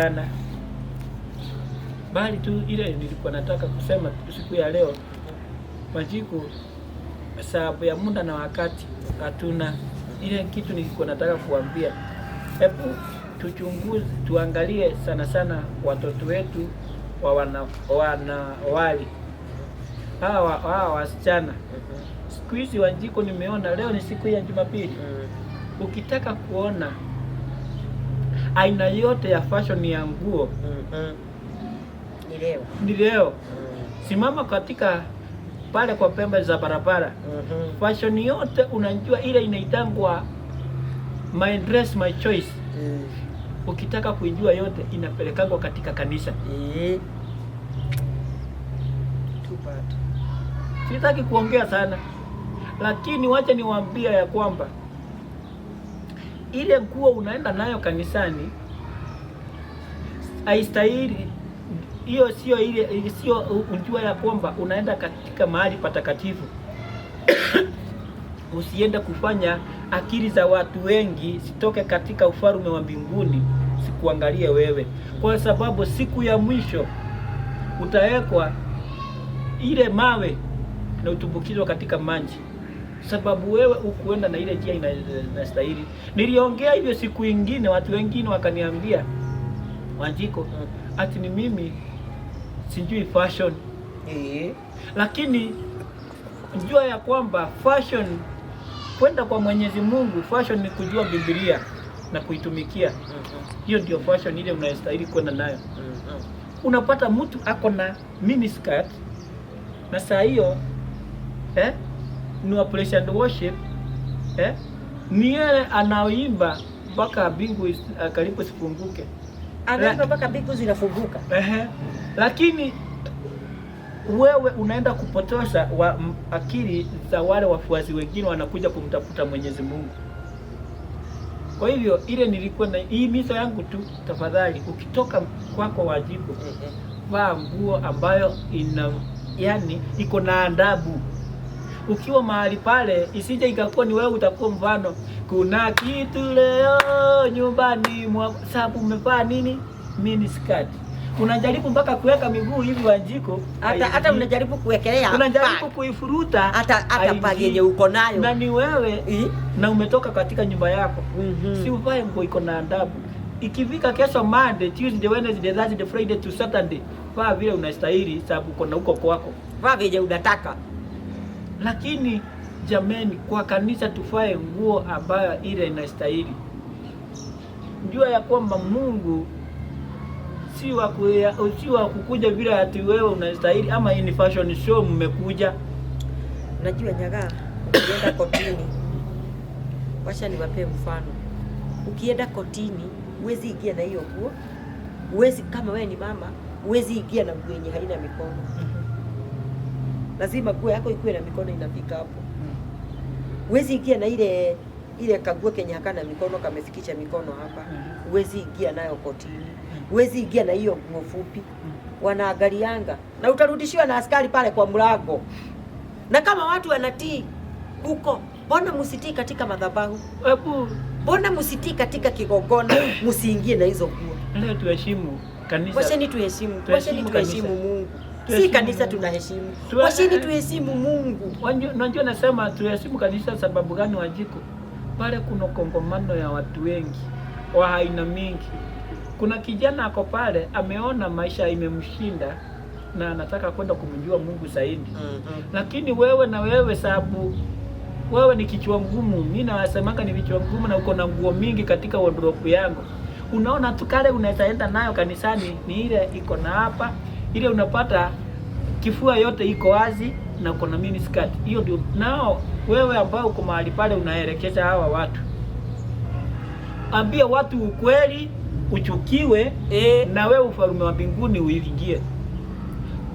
Sana bali tu ile nilikuwa nataka kusema siku ya leo, Majiku, sababu ya muda na wakati hatuna. Ile kitu nilikuwa nataka kuambia, hebu tuchunguze, tuangalie sana sana watoto wetu wa wana wali hawa wasichana siku hizi. Wanjiko, nimeona leo ni siku ya Jumapili, ukitaka kuona aina yote ya fashion ya nguo Ni leo. Ni leo. Simama katika pale kwa pembe za barabara, fashion yote unajua ile inaitangwa "my dress, my choice". Ukitaka kuijua yote, inapelekangwa katika kanisa. Too bad. Sitaki kuongea sana, lakini wacha niwaambie ya kwamba ile nguo unaenda nayo kanisani haistahili. Hiyo sio ile, sio unjua ya kwamba unaenda katika mahali patakatifu. Usiende kufanya akili za watu wengi sitoke katika ufalme wa mbinguni, sikuangalie wewe, kwa sababu siku ya mwisho utawekwa ile mawe na utumbukizwa katika maji, sababu wewe ukuenda na ile njia inastahili. Niliongea hivyo siku ingine, watu wengine wakaniambia, "Wanjiko, ati ni mimi sijui fashion." Lakini jua ya kwamba fashion kwenda kwa Mwenyezi Mungu, fashion ni kujua Biblia na kuitumikia. Hiyo ndio fashion ile unayostahili kwenda nayo. Unapata mtu ako na mini skirt na saa hiyo ni wa praise and worship, ni yeye anaoimba mpaka mbingu karibu sifunguke. Anaimba mpaka mbingu zinafunguka. Ehe. Lakini wewe unaenda kupotosha akili za wale wafuasi wengine wanakuja kumtafuta Mwenyezi Mungu. Kwa hivyo ile nilikuwa na hii miso yangu tu, tafadhali ukitoka kwako Wanjiko, vaa nguo ambayo ina, yani, iko na adabu. Ukiwa mahali pale, isije ikakuwa ni wewe utakuwa mfano. Kuna kitu leo nyumbani mwa, sababu umevaa nini? Mini skirt. Unajaribu mpaka kuweka miguu hivi, Wanjiko, Hata hata haingii. unajaribu kuwekelea Unajaribu bag. kuifuruta Hata bag haingii. yenye uko nayo. Na ni wewe na umetoka katika nyumba yako. Si uvae nguo iko na adabu. Ikifika kesho Monday, Tuesday, Wednesday, Thursday, Friday to Saturday, vaa vile unastahili sababu uko na huko kwako. Vaa vyenye unataka. Lakini jameni, kwa kanisa tuvae nguo ambayo ile inastahili. Jua ya kwamba Mungu si wa kukuja vile ati wewe unastahili ama hii ni fashion show mmekuja. Unajua Nyagaa, ukienda kotini, wacha niwapee mfano. Ukienda kotini, huwezi ingia na hiyo nguo. Huwezi, kama wewe ni mama, huwezi ingia na nguo yenye haina mikono. Lazima nguo yako ikuwe na mikono inafika hapo. Huwezi ingia na ile kaguo kenye hakana mikono, kamefikisha mikono hapa. Huwezi ingia nayo kotini. Huwezi ingia na hiyo nguo fupi. Wanaangalianga na utarudishiwa na askari pale kwa mlango. Na kama watu wanatii huko, mbona msitii katika madhabahu? Hebu Mbona msitii katika kigongona? Msiingie na hizo nguo. Leo tuheshimu kanisa. Wacheni tuheshimu, Tuheshimu wacheni tuheshimu kanisa. Mungu. Si Tuheshimu kanisa Mungu. tunaheshimu. Wacheni tuheshimu Mungu. Unajua nasema tuheshimu kanisa sababu gani, Wanjiko? Pale kuna kongamano ya watu wengi wa aina mingi. Kuna kijana ako pale ameona maisha imemshinda na anataka kwenda kumjua Mungu zaidi. Lakini wewe na wewe, sababu wewe ni kichwa ngumu, mimi nawasemanga ni vichwa ngumu, na uko na nguo mingi katika wardrobe yangu. Unaona tu kale unaweza enda nayo kanisani ni ile iko na hapa, ile unapata kifua yote iko wazi na uko na mini skirt. Hiyo ndio nao wewe ambao uko mahali pale unaelekeza hawa watu. Ambia watu ukweli, uchukiwe na wewe ufalme wa mbinguni uingie.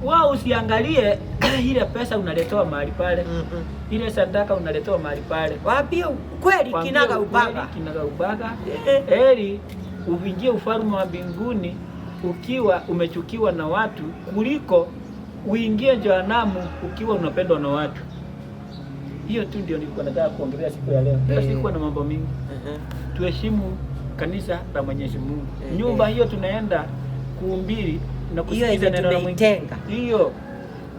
Wao usiangalie ile pesa unaletewa mahali pale, ile sadaka unaletewa mahali pale. Waambie ukweli Waambie kinaga ukweli, ubaga. kinaga ubaga. Heri uingie ufalme wa mbinguni ukiwa umechukiwa na watu kuliko uingie jehanamu ukiwa unapendwa na watu. Hiyo tu ndio nilikuwa nataka kuongelea siku ya leo. Leo sikuwa na mambo mingi. Tuheshimu Kanisa la Mwenyezi Mungu. Eh, Nyumba eh. hiyo tunaenda kuhubiri na Hiyo kusikiza yenye neno la Mungu. tumeitenga. Hiyo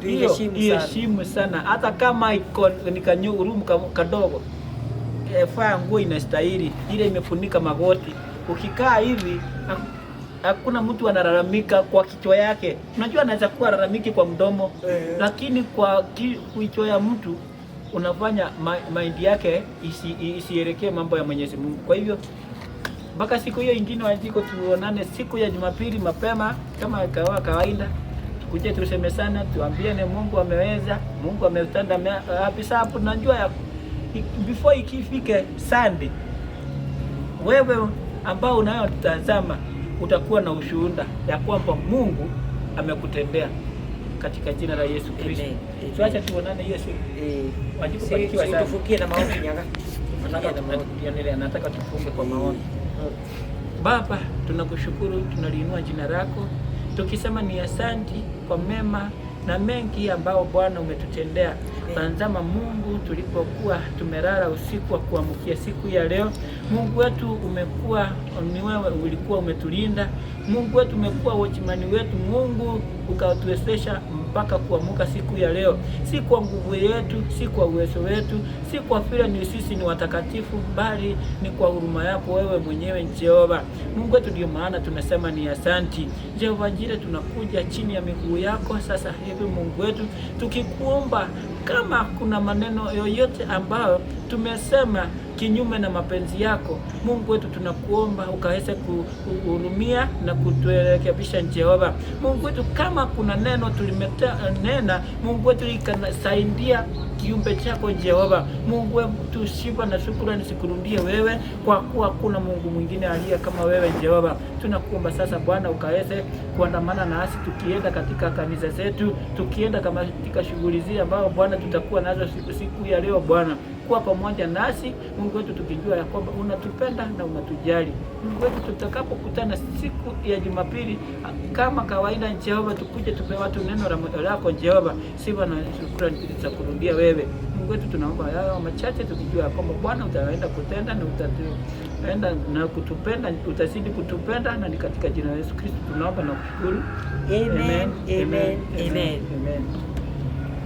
hiyo Tuiheshimu sana. iheshimu sana, hata kama iko ni room kadogo, vaa nguo inastahili, ile imefunika magoti. Ukikaa hivi hakuna mtu analalamika kwa kichwa yake. Unajua anaweza kuwa lalamiki kwa mdomo lakini kwa kichwa ya mtu unafanya mind yake isielekee mambo ya Mwenyezi Mungu. Kwa hivyo mpaka siku hiyo ingine, Wanjiko, tuonane siku ya Jumapili mapema kama kawaida, tukuje tusemesana, tuambiane Mungu ameweza, Mungu ametenda wapi. Sasa hapo tunajua before ikifike Sunday, wewe ambao unayotazama utakuwa na ushuhuda ya kwamba Mungu amekutendea katika jina la Yesu Kristo. Amen. Amen. Tuache tuonane hiyo siku. Wanjiko, barikiwa Si sana. tufungie na maombi, Nyaga. Nataka Tufungie na maombi. nataka tufunge kwa maombi. Baba, tunakushukuru, tunaliinua jina lako tukisema ni asanti kwa mema na mengi ambao Bwana umetutendea. Tazama Mungu, tulipokuwa tumelala usiku wa kuamkia siku ya leo, Mungu wetu umekuwa ni wewe, ulikuwa umetulinda. Mungu wetu umekuwa watchman wetu, Mungu ukatuwezesha mpaka kuamuka siku ya leo, si kwa nguvu yetu, si kwa uwezo wetu, si kwa vile ni sisi ni watakatifu, bali ni kwa huruma yako wewe mwenyewe Jehova Mungu wetu. Ndio maana tunasema ni asanti Jehova Jire, tunakuja chini ya miguu yako sasa hivi Mungu wetu, tukikuomba kama kuna maneno yoyote ambayo tumesema kinyume na mapenzi yako Mungu wetu, tunakuomba ukaweze kuhurumia na kuturekebisha Jehova Mungu wetu. Kama kuna neno tulimenena Mungu wetu ikasaidia kiumbe chako Jehova Mungu wetu, sifa na shukrani zikurudie wewe, kwa kuwa hakuna Mungu mwingine aliye kama wewe Jehova. Tunakuomba sasa Bwana ukaweze kuandamana nasi tukienda katika kanisa zetu, tukienda katika shughuli zile ambao Bwana tutakuwa nazo siku ya leo Bwana, kuwa pamoja nasi Mungu wetu, tukijua ya kwamba unatupenda na unatujali Mungu wetu. Tutakapokutana siku ya Jumapili kama kawaida Jehova, tukuje tupe watu neno lako Jehova, sifa na shukrani za kurudia wewe Mungu wetu. Tunaomba hayo machache tukijua ya kwamba Bwana utaenda kutenda na utaenda na kutupenda, utazidi kutupenda, na ni katika jina la Yesu Kristo tunaomba na kushukuru. Amen, amen, amen. Amen.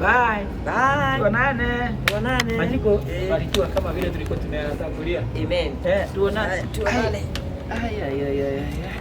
Bye. Bye. Tuonane. Tuonane. Majiko, barikiwa kama vile tulikuwa tumetangulia. Amen. Tuonane. Tuonane. Ay, ay, ay, ay, ay.